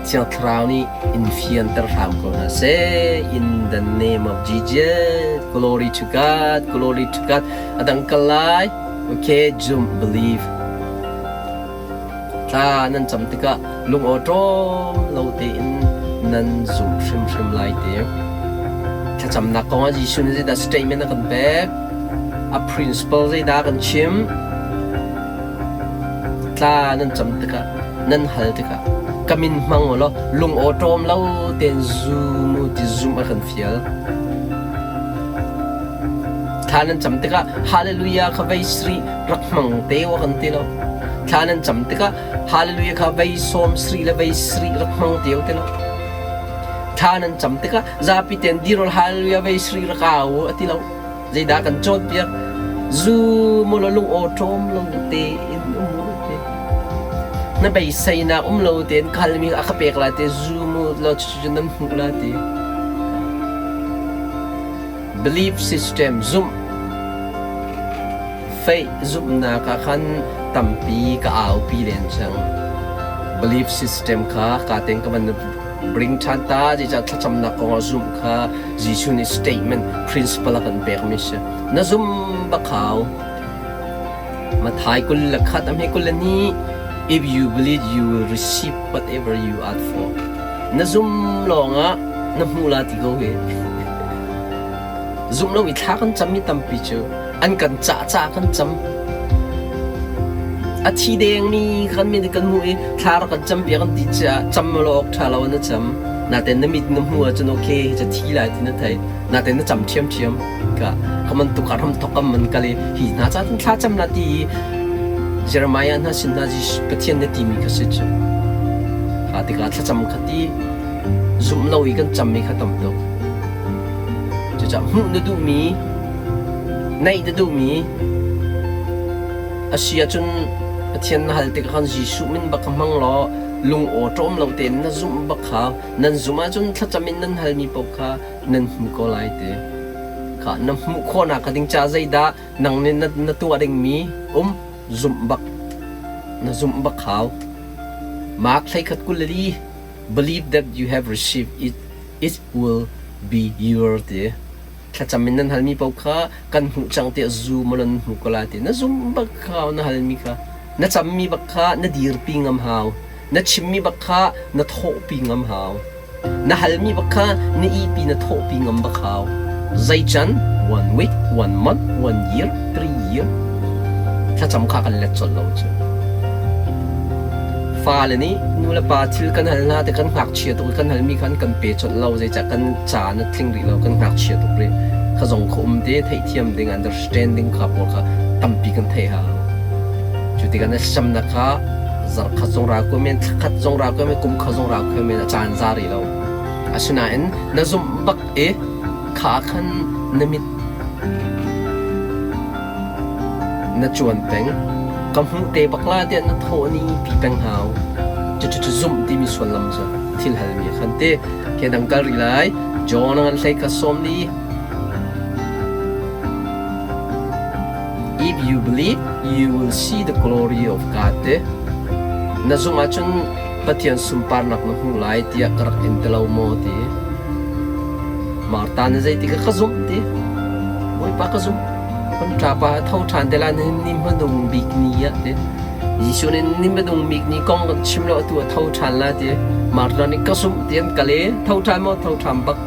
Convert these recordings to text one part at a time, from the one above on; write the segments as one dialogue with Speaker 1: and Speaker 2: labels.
Speaker 1: Thiang Thlarau nih in fianter hram ko hna seh. In the name of Jesus, glory to God, glory to God. A dang kal lai. Okay, zum believe. Thla nan cam tikah lung awṭawm lo tein nan zumh hrimhrim lai ti. Thlacamnak kong ah Jesuh nih zeidah statement a kan pek? A principle zeidah a kan chim? Thla nan cam tikah, nan hal tikah ka min hmang u law lung awṭawm lo tein zum u ti zumh a kan fial. Thla nan cam tikah Hallelujah kha vei sarih rak hmang te u a kan ti lo. Thla nan cam tikah Hallelujah kha vei sawm sarih le vei sarih rak hmang te u ti lo. Thla nan cam tikah zapi tein dirol Hallelujah vei sarih rak au u a ti lo. Zeidah kan cawnpiak? Zu mu law lung awṭawm lo tein um u ti. Na beiseinak um lo tein ka halmi a ka pek lai te zu mu law cucu nan hmuh la ti. Belief system zumh faith zumhnak ah khan tampi ka aupi len cang. Belief system kha ka ten ka van bring ṭhan ta zeicah thlacamnak kong ah zumh kha Jesuh nih statement principle a kan pekmi si. Na zum bak hau. Mathai 21 a hme 22 If you believe you will receive whatever you ask for. Na zum lawngah na hmu la ti ko hi. Zum lo i thla kan cammi tampi cu an kan cah cah kan cam. A thi dengmi kan min kan hmuh i thla rak kan cam piak kan ti caah cam lo awk ṭha lo na cam. Natein na mit na hmuh ahcun okay hi ca thi lai ti na thei. Natein na cam ṭhiamṭhiam. Ka ka man tuk ah ram thok am man kal i hi hna ca cun thla cam la ti i Jeremiah hna sin hna Pathian na timi kha si cu. Kha tikah thlacam kha ti zumh lo i kan cammi kha tam tuk. Cucaah hmuh na duhmi, naih na duhmi a si ahcun Pathian na hal tikah khan Jesuh min bak kha hmang law lung awṭawm lo tein na zumh bak kha nan zumh ahcun thlacam in nan halmi paoh kha nan hmu ko lai ti. Kha na hmuh khawhnak kha ding caah zeidah nang nih na, na tuah dingmi um zumh bak na zumh bak hau. Mark 13:24 Believe that you have received it it will be your ti thlacam in nan halmi paoh kha kan hmuh cang tiah zum nan hmu ko lai ti na zum bak kha na halmi kha na cammi bak kha na dirpi ngam hau na chimmi bak kha na thawhpi ngam hau na halmi bak kha na ihpi na thawhpi ngam bak hau zei can one week one month one year 3 year thlacam kha kan let colh lo cu Fale nih nulepa thil kan hal hna tik kan ngakchia tuk i kan halmi kha an kan pe colh lo zeicah kan caan a tling rih lo kan ngakchia tuk rih kha zong kha um te theihthiam ding understanding kha pawl kha tampi kan theih hau cu tikah na thlacamnak kha zarh khat zong ra ko men thla khat zong ra ko men kum khat zong ra ko men a caan za rih lo asinain na zumh bak i kha khan na mit Na cuan peng. Ka hmuh te bak la tiah na thawh ni pi peng hau. Cucu zumh timi sullam cu thil halmi khan ti. Ke dang kal rih lai. John ngan hlei kha sawm li. If you believe, you will see the glory of God te. Na zumh ahcun Pathian sunparnak na hmuh lai tiah ka rak in ti lo maw ti. Martha nih zeitik ah ka zumh ti. Bawipa ka zumh. Kan ṭapa a tho ṭhan te lai ni hmanung bik ni ah ti. Jesuh nih ni hmanung bik ni kong kan chim lo atu a tho ṭhan la ti. Martha nih ka zumh ti an kal i tho ṭhan maw tho ṭhan bak.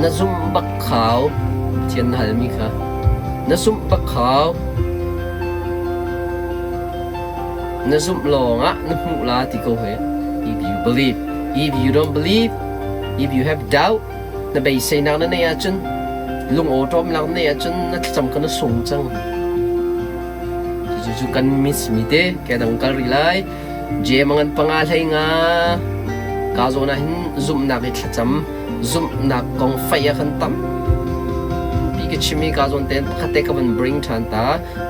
Speaker 1: Na zumh bak khau Pathian na halmi kha. Na zumh bak khau. Na zumh lawngah na hmuh la ti ko hi. If you believe, if you don't believe, if you have doubt, na beiseinak na neih ahcun lungawṭawmnak na neih ahcun na thlacam kha na sung cang. Cucu kan miss mi te ke dang kal rih lai. Jem ngan panga hlei nga ka zawn ah hin zumhnak i thlacam zumhnak kong fei ah khan tampi ka chim i ka zawn tein pakhat te ka van bring ṭhan ta.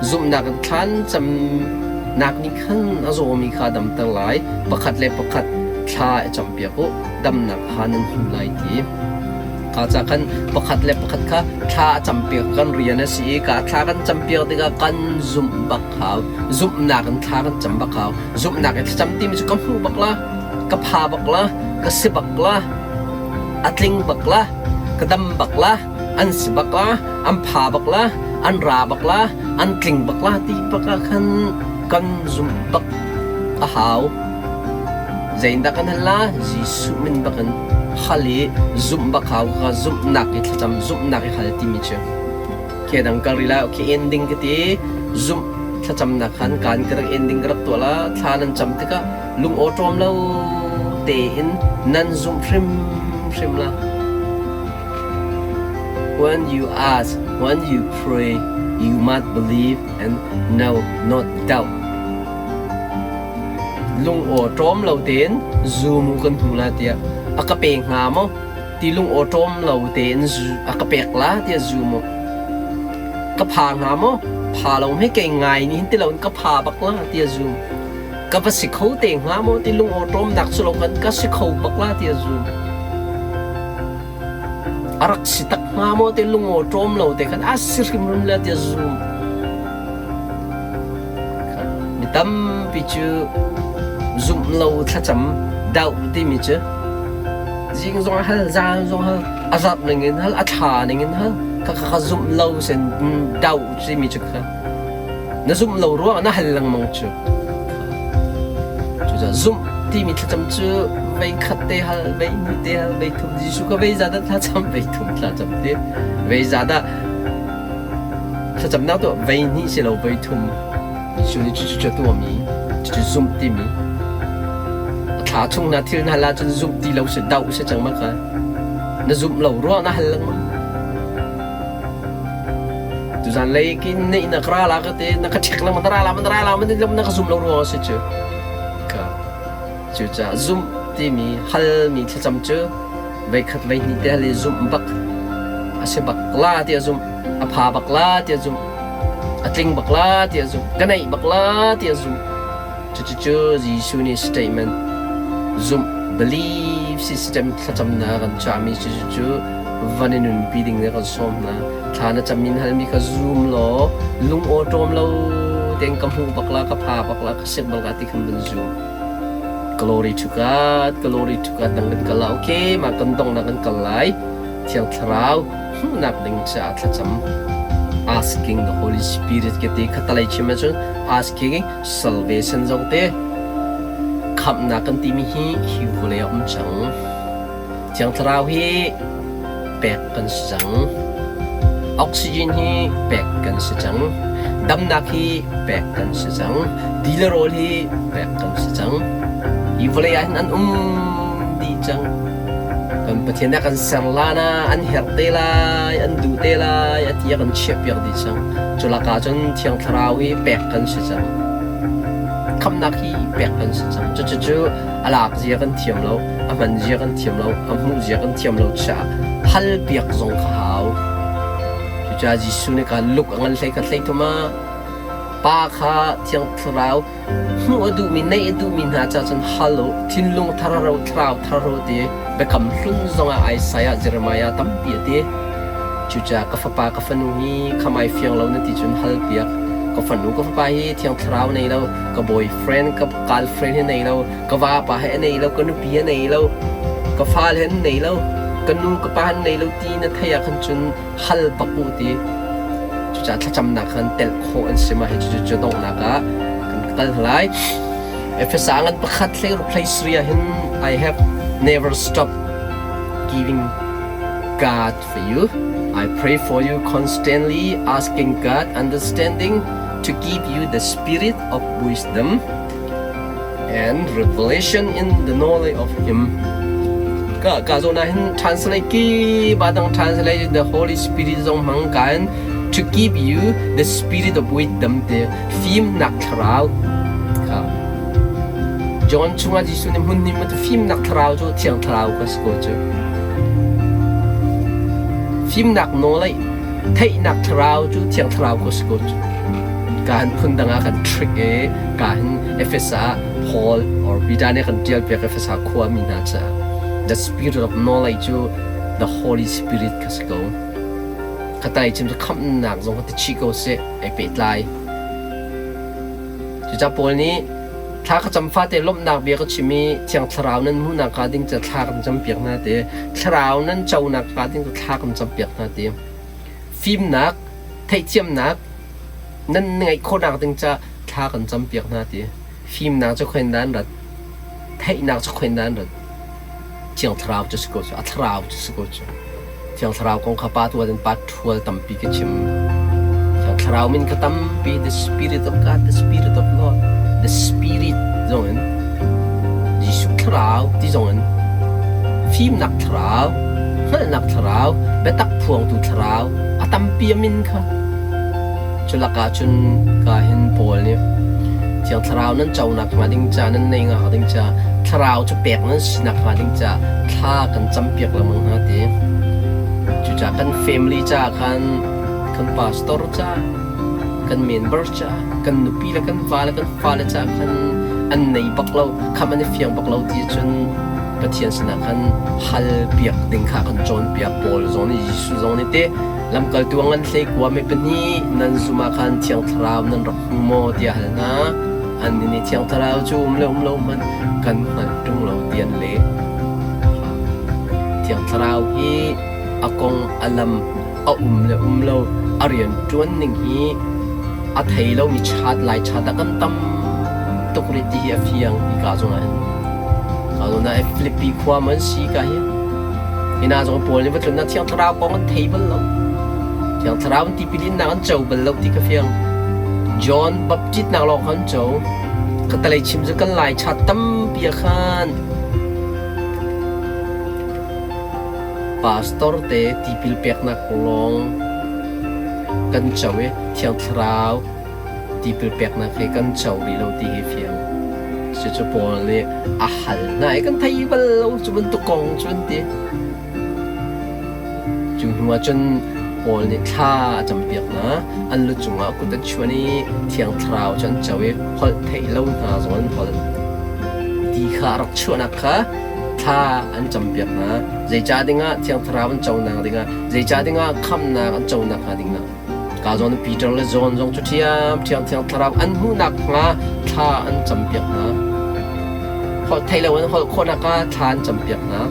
Speaker 1: Zumhnak in thlan camnak nih khan a zawmi kha a damter lai. Pakhat le pakhat thla i campiak u, damnak kha nan hmu lai ti. Ka ca khan pakhat le pakhat kha thla a campiak kan rian a si i ka thla kan campiak tikah kan zumh bak hau. Zumhnak in thla kan cam bak hau. Zumhnak in thlacam timi cu ka hmuh bak la, ka pha bak la, ka si bak la, a tling bak la, ka dam bak la, an si bak la, an pha bak la, an ra bak la, an tling bak la ti bak ah khan kan zumh bak a hau. Zeitindah kan hal la? Jesuh min bak in hal i zumh bak hau ka zumhnak i thlacam zumhnak i hal timi cu. Ke dang kal rih lai okay ending ka ti zumh thlacamnak khan kaan ka rak ending ka rak tuah la thla nan cam tikah lung awṭawm lo tein nan zumh hrimhrim la. When you ask, when you pray, you must believe and know, not doubt. Lung awṭawm lo tein zum u kan hmu la tiah a ka pe hnga maw? Ti lung awṭawm lo tein a ka pek la tiah zum u. Ka pha hnga maw? Pha lo hme kei ngai ni hin ti loin ka pha bak la tiah zum. Ka va si kho te hnga maw ti lung awṭawmnak cu lo kan ka si kho bak la tiah zum. A rak si tak hnga maw ti lung awṭawm lo te khan a si hrimhrim la tiah zum. Mi tampi cu zumh lo thlacam doh timi cu zing zong hal, zan zong hal, a zarh ning in hal, a thla ning in hal, kha kha zumh lo sen doh timi cu kha na zumh lo ruangah na hal lengmang cu. Cucaah zumh timi thlacam cu vei khat te hal, vei hnih te hal, vei thum Jesuh kha vei za dah thlacam, vei thum thlacam ti, vei za dah Thlacamnak tuah vei hnih si lo vei thum Jesuh nih cucu a tuahmi cucu zumh timi a thla chung na thil na hal ahcun zumh ti lo si doh si cang ma kha na zumh lo ruang na hal lengmang tuzan lei kin neih na ka ra la ka te na ka ṭhek lengmang na ra la na ra la na ka zum lo ruang a si cu ka Cucaah zumh timi halmi thlacam cu voikhat voihnih te hal i zumh bak a si bak la tiah zumh, a pha bak la tiah zumh, a tling bak la tiah zumh, ka neih bak la tiah zumh. Cucucu Jesuh nih statement zumh belief system thlacamnak kan cahmi cucu van i nunpi ding nih kan sawm hna. Thla na cam in halmi kha zum law lung awṭawm lo tein ka hmuh bak la, ka pha bak la, ka sik bak la ti khan van zum. Glory to God, glory to God nang kan kal la okay mah kan dongnak kan kal lai Thiang Thlarau hmuhnak ding caah thlacam asking the Holy Spirit ke ti khatalei chim ahcun asking salvation zong te khamhnak kan timi hi hi vawlei ah um cang Thiang Thlarau hi pek kan si cang. Oxygen hi pek kan si cang. Damnak hi pek kan si cang. Ti le rawl hi pek kan si cang. Hi vawlei ah hin an um dih cang. Kan Pathian nih a kan ser lan ah an herh te lai, an duh te lai, a ti a kan chiahpiak dih cang. Cu lakah cun Thiang Thlarau hi pek kan si cang. Khamhnak hi pek kan si cang. Cucu a lak zia kan thiam lo. A hman zia kan thiam lo, a hmuh zia kan thiam lo caah hal piak zong kha hau. Cucaah Jesuh nih kha luk a ngan hlei khat hlei thum ah Pa kha Thiang Thlarau hmuh a duhmi, neih a duhmi hna caah cun hal u, thinlung thar ro, thlarau thar ro ti biakam hlun zongah Isaiah, Jeremiah tampi a ti. Cucaah ka fapa, ka fanu hi khamai fiang lo na ti cun hal piak. Ka fanu, ka fapa hi Thiang Thlarau nei lo, ka boyfriend, ka girlfriend hi nei lo, ka vapa he a nei lo, ka nupi he nei lo, ka fale he an nei lo, ka nu ka pa an nei lo ti na theih ah khan cun hal bak u ti. Cucaah thlacamnak khan telh khawh an si ma hi cucu cu donghnak ah kan kal lai. Efesa ngan pakhat hlei ruk hlei sri ah hin I have never stopped giving God for you. I pray for you constantly, asking God understanding to give you the spirit of wisdom and revelation in the knowledge of him. Ka ka zawn ah hin translate ki ba dang translate the Holy Spirit zong hmang kan to give you the spirit of wisdom te fimnak thlarau kha John chungah Jesuh nih hmun hnih ma fimnak thlarau cu thiang thlarau ka si ko cu fimnak nawl theihnak thlarau cu thiang thlarau ka si ko cu Kaan phundang ah kan trick i ka hin Efesa Paul or Peter nih kan ṭial piak Efesa khuami hna caah the spirit of knowledge cu The Holy Spirit kha si ko. Khatai chim cu khamhnak zong kha ti chih ko seh, ai pehtlai. Cucaah Paul nih thla ka cam fate lawmhnak bia ka chim i Thiang Thlarau nan hmuhnak hnga ding ca thla kan campiak hna ti. Thlarau nan conak hnga ding ca thla kan campiak hna ti. Fimnak, theihthiamnak nan ngeih khawhnak ding ca thla kan campiak hna ti. Fimnak cu khoin dah an rat? Theihnak cu khoin dah an rat? Thiang Thlarau cu si ko cu, a Thlarau cu si ko cu. Thiang Thlarau kong kha pa tu in pa ṭhual tampi ka chim. Thiang Thlarau min kha tampi, the Spirit of God, the Spirit of Lord, the Spirit zong in, Jesuh Thlarau ti zong in, fimnak Thlarau, hngalhnak Thlarau, biatak phuangtu Thlarau, a tampi a min kha. Cu lakah cun ka hin Paul nih Thiang Thlarau nan conak hnga ding ca nan nei hnga ding ca Thlarau cu pek nan sinak hnga ding ca thla kan campiak lengmang hna ti. Cucaah kan family caah khan kan pastor ca kan member ca kan nupi le kan va le kan fale caah khan an nei bak lo kham an i fiang bak lo ti cun Pathian sinah khan hal piak ding kha kan cawnpiak Paul zong nih Jesuh zong nih teh Lamkaltu a ngan hleikua mi pahnih nan zum ah khan Thiang Thlarau nan rak hmu maw tiah hal hna. Annih nih Thiang Thlarau cu um le um lo hmanh kan hngalh ṭung lo ti an leh. Thiang Thlarau hi a kong a lam a um le um lo a rian ṭuan ning hi a thei lomi chat lai chat ah kan tam tuk rih ti hi a fiang hi ka zong ah hin. Ka zawn ah Filipi khua man si ka hi. Hina zong Paul nih va tlunnak Thiang Thlarau kong an thei bal lo. Thiang Thlarau an tipil innak an co bal lo ti ka fiang. John Baptist nak lawng khan co. Ka talei chim cu kan lai chat tampi ah khan pastor te tipil peknak lawng kan co i Thiang Thlarau tipil peknak hi kan co rih lo ti hi fiang. Cucu Paul nih a hal hna i kan thei bal lo cu bantuk kong cu an ti. Cu hnu ah cun Paul nih thla a campiak hna. An lu cungah kut an chuan i Thiang Thlarau cu an co i holh theih lo hna zong an holh. Ti kha a rak chuahnak kha thla an campiak hna. Zeicah dingah Thiang Thlarau an conak dingah, zeicah dingah khamhnak an conak hnga dingah. Ka zawn Peter le John zong cu ṭhiamṭhiam Thiang Thlarau an hmuhnak hnga thla an campiak hna. Holh theih lo in holh khawhnak ah thla an campiak hna.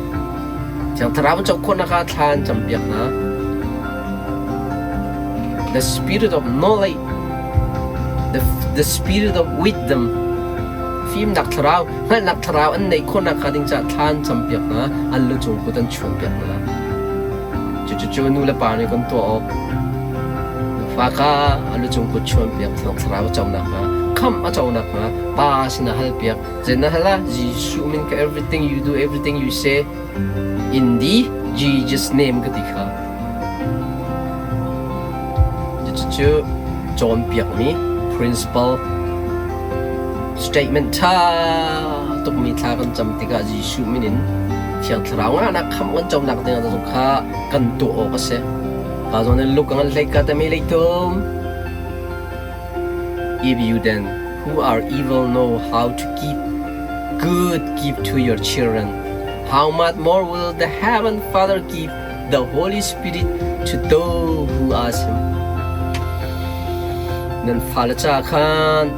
Speaker 1: Thiang Thlarau an co khawhnak ah thla an campiak hna. The spirit of knowledge, the spirit of wisdom, fimnak thlarau, hngalhnak thlarau an neih khawhnak hnga ding caah thla an campiak hna, an lu cung kut an chuanpiak hna. Cucu nu le pa nih kan tuah awk. Fa kha a lucung kut chuanpiak Thiang Thlarau a co nakhnga, khamh a co nakhnga Pa sinah halpiak. Zei na hal ah Jesuh min ka everything you do, everything you say in the Jesus name ka ti kha. Cucu cawnpiakmi principle statement ṭha tukmi thla kan cam tikah Jesuh min in Thiang Thlarau ngahnak khamh kan conak dingah zong kha kan tuah awk a si. Ka zawn in luk ngan hlei ka tami leitum. If you then who are evil know how to give good gift to your children, how much more will the heaven Father give the Holy Spirit to those who ask him? Nan fale ca khan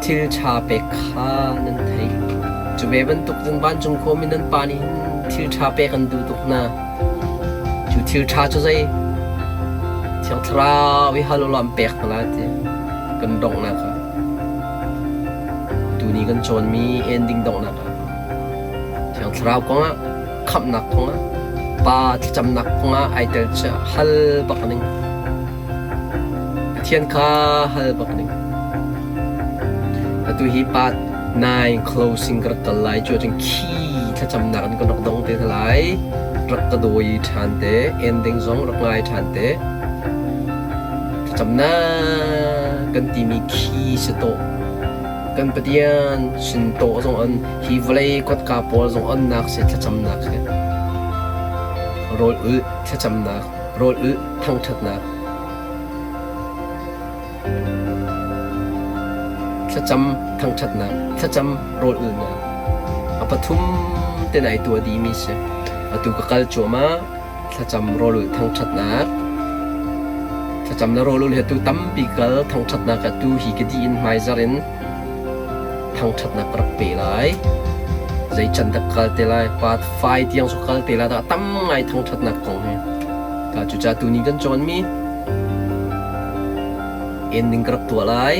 Speaker 1: Thil ṭha pek kha nan theih. Cu ve bantuk cun vancung khuami nan pa nih hin thil ṭha pek an duh tuk hna. Cu thil ṭha cu zei? Thiang Thlarau i hal u law an pek hna lai ti kan donghnak ah. Tuni kan cawnmi ending donghnak ah Thiang Thlarau kongah khamhnak kongah Pa thlacamnak kongah ai tel cu hal bak ning. Pathian kha hal bak ning. Atu hi part 9 closing ka rak kal lai cu ahcun khi thlacamnak in kan rak dong te hna lai. Rak ka dawi ṭhan te, ending zong rak ngai ṭhan te. Thlacamnak kan timi khi si tawh. Kan Pathian sin tawh zong an hi vawlei kotka pawl zong onnak si thlacamnak si. Rawl ulh thlacamnak, rawl ulh thangṭhatnak. Thlacam thangṭhatnak, thlacam rawl ulhnak. A pathum te nai tuah dihmi si. Atu ka kal cuahmah. Thlacam rawlulh thangṭhatnak. Thlacam le rawlulh hi atu tampi kal thangṭhatnak atu hi ka dih in hmaizarh in thangṭhatnak ka rak pe lai. Zei can dah ka kal te lai? Part 5 tiang cu kal te lai dah tam ngai thangṭhatnak kong hi. Ka cucaah tuni kan cawnmi ending ka rak tuah lai.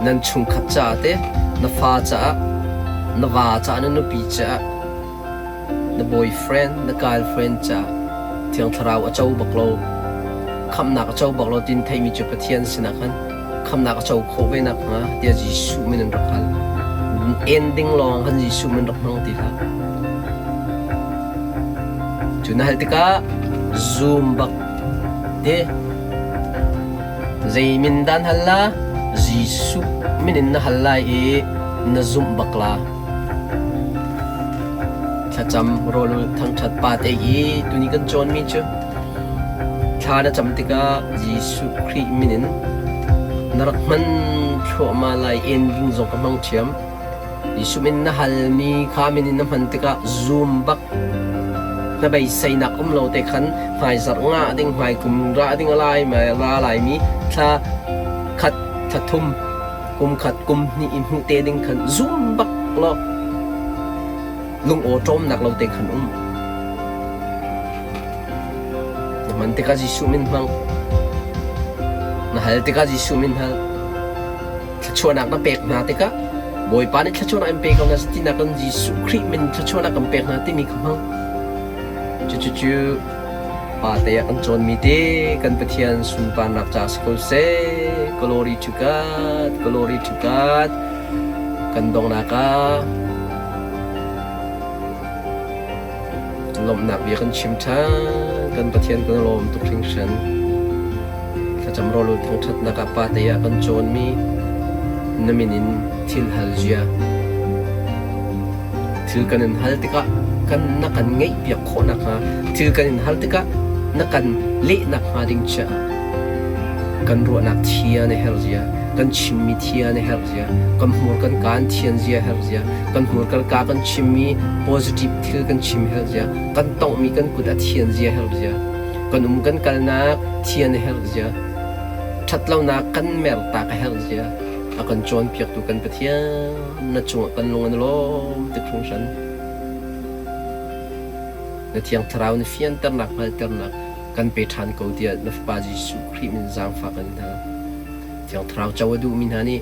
Speaker 1: Nan chungkhat caah teh, na fa caah, na va caah, na nupi caah, na boyfriend, na girlfriend caah Thiang Thlarau a co bak lo, khamhnak a co bak lo tin theimi cu Pathian sinah khan khamhnak a co khawh ve nakhnga tiah Jesuh min in rak hal. Ending lawng khan Jesuh min rak hmang ti hlah. Cu na hal tikah zoom bak te Zei min dah na hal la? Jesuh min in na hal lai i na zumh bak la. Thlacam rawlul thangṭhat pa te i tuni kan cawnmi cu thla na cam tikah Jesuh Khrih min in na rak hman thluahmah lai ending zong ka hmang ṭhiam. Jesuh min na halmi kha min in na hman tikah zoom bak na beiseinak um lo te khan hmaizarh nga ding hmaikum ra ding a lai ra laimi thla khat thla thum kum khat kum hnih i hmuh te ding khan zoom bak law lung aw ṭawmnak lo te khan um na hman tikah Jesuh min hmang na hal tikah Jesuh min hal Thluachuahnak na pek hna tikah Bawipa nih thluachuahnak in pe ko hna seh tinak in Jesuh Khrih min thluachuahnak kan pek hna timi kha hmang. Cucucu pa te ah kan cawnmi te kan Pathian sunparnak ca si ko seh. Glory to God, glory to God. Kan donghnak ah lawmhnak bia kan chim ṭhan. Kan Pathian kan lawm tuk hringhran. Thlacam rawlul thangṭhatnak ah pate ah kan cawnmi na min in thil hal zia. Thil kan in hal tikah kan na kan ngeihpiak khawh nakhnga, thil kan in hal tikah na kan leh nakhnga ding chiah kan ruahnak thian a herh zia, kan chimmi thian a herh zia, kan hmur kan kaan thian zia herh zia, kan hmur kan ka kan chimmi positive thil kan chim herh zia, kan tonghmi kan kut a thian zia herh zia. Kan um kan kalnak thian a herh zia, ṭhatlonak kan mertak a herh zia a kan cawnpiaktu kan Pathian na cungah kan lung an lawm tuk hringhran. Na Thiang Thlarau na fianternak hngalhternak kan pe ṭhan ko tiah na Fapa Jesuh Khrih min zaangfah kan in hal. Thiang Thlarau co a duhmi hna nih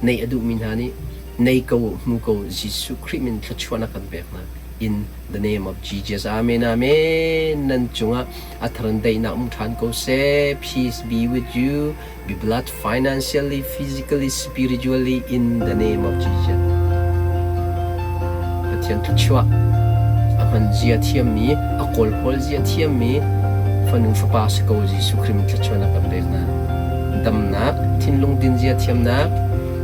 Speaker 1: neih a duhmi hna nih nei ko hmu ko Jesuh Khrih min thluachuahnak kan pek hna. In the name of Jesus. Amen. Amen. Nan cungah a thar in daihnak um ṭhan ko seh. Peace be with you. Be blessed financially, physically, spiritually in the name of Jesus. Pathian thluachuah a hman zia thiammi, a kawlhawl zia thiammi fanu fapa si ko Jesuh Khrih min thluachuahnak kan pek hna. Damnak, thinlung din zia thiamnak,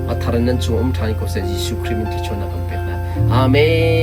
Speaker 1: a thar in nan cung um ṭhan ko seh Jesuh Khrih min thluachuahnak kan pek hna. Amen.